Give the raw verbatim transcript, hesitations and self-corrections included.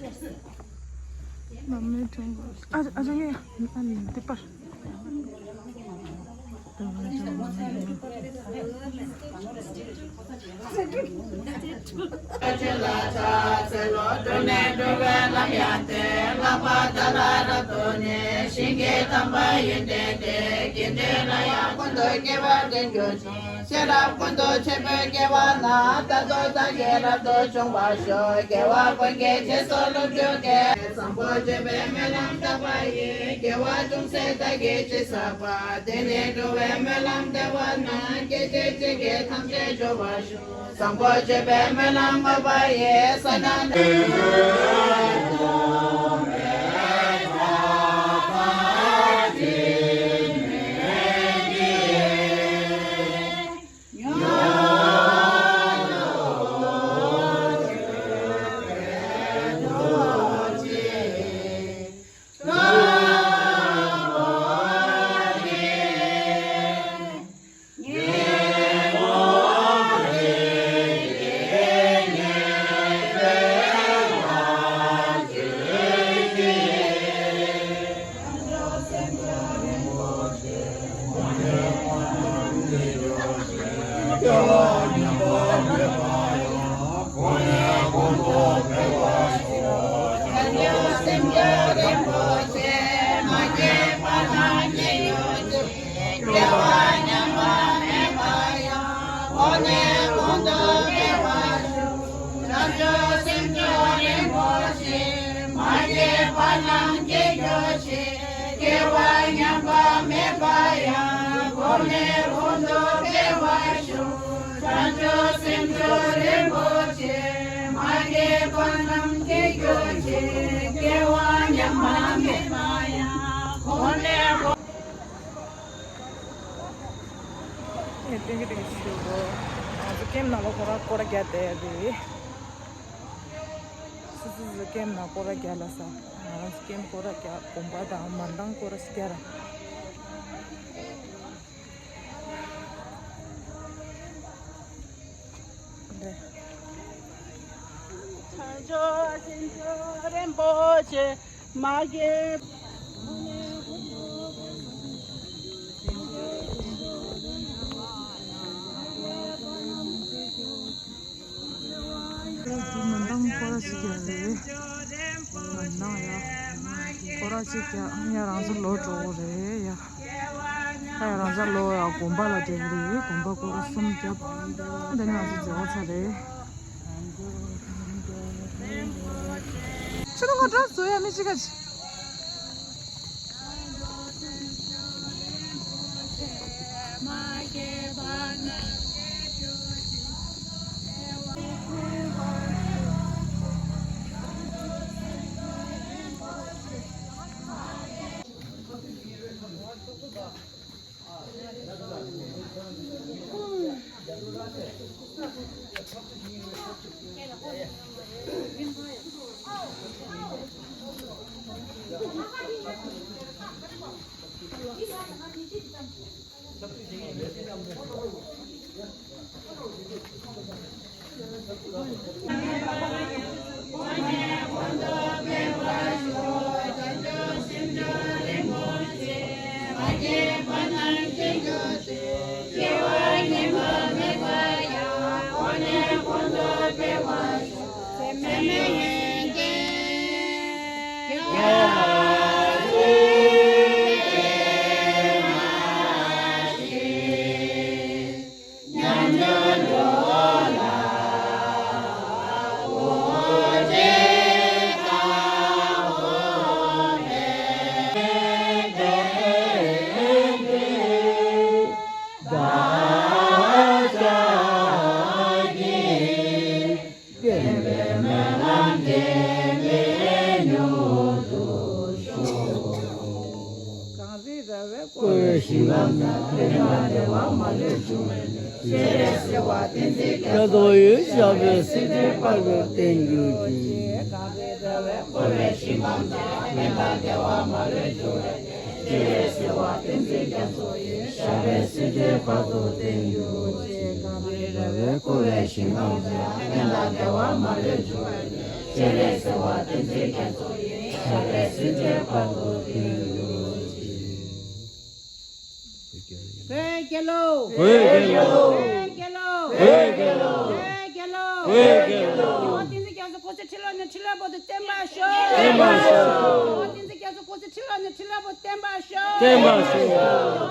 མ་མོའི་ཁྲོམ་སྐོར། ཨ་ཨ་ཅག་ངས་ཨ་ནི་འདི་པར། ཤེས་རབ་ཀུན་ཏུ་ཆེན་པོའི་སྐྱེ་བ་ན། ད་ལྟོ་སངས་རྒྱས་རབ་ཏུ་བྱུང་བར་ཤོག། སྐྱེ་བ་ཀུན་གྱི་རྗེས་སུ་བསླབ་གྱུར་ཏེ། བཟང་པོ་སྤྱོད་པའི་སྨོན་ལམ་བཏབ་པ་ཡིས། དགེ་བ་ཅུང་ཟད་བདག་གིས་ཅི་བསགས་པ། དེ་ནི་འགྲོ་བའི་སྨོན་ལམ་བཏབ་པ་ན། སྐྱེ་མཆེད་ཅན་གྱི་ཐམས་ཅད་སྐྱོབ་པར་ཤོག། བཟང་པོ་སྤྱོད་པའི་སྨོན་ལམ་བཏབ་པ་ཡིས། ས་དང་སྐྱེ་བ་ཉམས་པ་མེད་པ་ཡང་། གོང་ནས་གོང་དུ་འཕེལ་བར་ཤོག། བྱང་ཆུབ་སེམས་མཆོག་རིན་པོ་ཆེ། མ་སྐྱེས་པ་རྣམས་སྐྱེ་གྱུར་ཅིག། སྐྱེ་བ་ཉམས་པ་མེད་པ་ཡང་། གོང་ནས་གོང་། ཨེ་ཏིང་ཏིང་ཞུ་གོ། ང་ཚོ་ཀེམ་ནང་ལ་ཁོ་རང་སྐོར་ར་རྒྱག་བསྡད་ཡོད་རེད། སི་སི་སི་ཀེམ་ནང་སྐོར་ར་རྒྱག་ལ་ས། ང་རང་ཚོ་ཀེམ་སྐོར་ར་རྒྱག་དགོན་པ་དང་མར་མདང་སྐོར་ར་ཞིག་རྒྱག་ར། བྱང་ཆུབ་སེམས་མཆོག་རིན་པོ་ཆེ། མ་སྐྱེས། མར་མདང་སྐོར་ར་ཞིག་རྒྱག་རེད། མར་མདང་ཡ། སྐོར་ར་ཞིག་རྒྱག་ཡ། རང་ཚོ་ལོག་འགྲོ་གི་རེད་ཡ། ད་ཡ་རང་ཚོ་ལོག་ཡ་དགོན་པ་ལ་འགྲོ་གི་རེད། དགོན་པ་སྐོར་ར་གསུམ་བརྒྱབ། དེ་ནས་ང་ཚོ་མཇལ་བ་ཚར་རེད། ཁྱོད་ང་འདྲ་བཟོ་ཡ་མི་ཅི་ག་ཅི། གངས་རི་ར་བས་བསྐོར་བའི་ཞིང་ཁམས་ན། ཕན་དང་བདེ་བ་མ་ལུས་འབྱུང་བའི་གནས། སྤྱན་རས་གཟིགས་དབང་བསྟན་འཛིན་རྒྱ་མཚོ་ཡི། ཞབས་པད་སྲིད་མཐའི་བར་དུ་བརྟན་གྱུར་ཅིག། གངས་རི་ར་བས་བསྐོར་བའི་ཞིང་ཁམས་ན། ཕན་དང་བདེ་བ་མ་ལུས་འབྱུང་བའི་གནས། སྤྱན་རས་གཟིགས་དབང་བསྟན་འཛིན་རྒྱ་མཚོ་ཡི། ཞབས་པད་སྲིད་མཐའི་བར་དུ་བརྟན་གྱུར་ཅིག། གངས་རི་ར་བས་བསྐོར་བའི་ཞིང་ཁམས་ན། ཕན་དང་བདེ་བ་མ་ལུས་འབྱུང་བའི་གནས། ཆེད་ལས་ཟེར་བ་དེ་ཚོའི་རྒྱ་མཚོ་ཡིན། ཞབས་པད་སྲིད་མཐའི་བར་དུ་བརྟན་གྱུར་ཅིག་བོད་རྒྱལ་ལོ། བོད་རྒྱལ་ལོ། བོད་རྒྱལ་ལོ། བོད་རྒྱལ་ལོ། བོད་རྒྱལ་ལོ། བོད་རྒྱལ་ལོ། བོད་རྒྱལ་ལོ། བསྟན་འཛིན་རྒྱ་མཚོ་སྐུ་ཚེ་ཁྲི་ལོ་ནས་ཁྲི་ལོ་བར་དུ་བརྟན་པར་ཤོག་བརྟན་པར་ཤོག་བསྟན་འཛིན་རྒྱ་མཚོ་སྐུ་ཚེ་ཁྲི་ལོ་ནས་ཁྲི་ལོ་བར་དུ་བརྟན་པར་ཤོག་བརྟན་པར་ཤོག